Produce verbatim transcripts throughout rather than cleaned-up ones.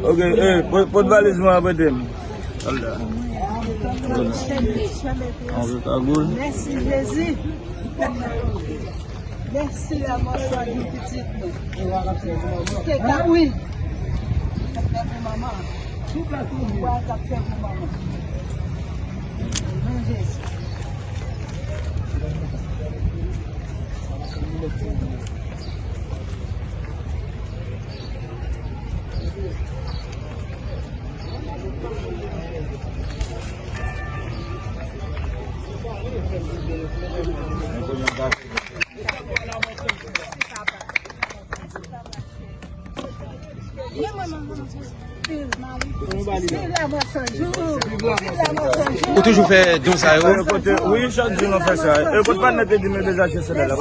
Ok, eh, pot, pot valiz mwen ap ede m. An kagoul. Mèsi, Jezi. Mèsi, lanmò chwazi pitit nou. Te ka wi. Fè pou manman. Tout la tou mwen ap fè pou manman. Non, Jezi. Ou toujou fè don sa yo? Wi, chak jou nou fè sa. E kot pa nèt te di nou dezachte sandal la?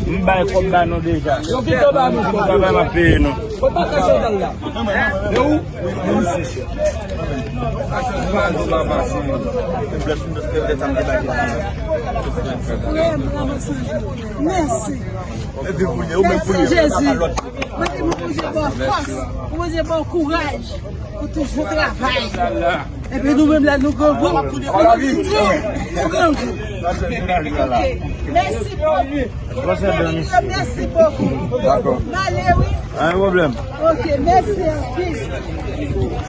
M bay kòb ba nou deja. Yo kite ba nou. M travay, m ap peye nou. Yo pa ka sandal la. Yo ou? Mèsi. Mèsi Jezi. Mwen te mwen Bondye ba w fòs. Mwen Bondye ba w kouraj pou toujou travay. Epi nou menm la nou grangou. Nou grangou. Ok. Mèsi bokou. Mèsi bokou. Dakò. M ale wi. Pa gen pwoblèm. Ok, mèsi anpil.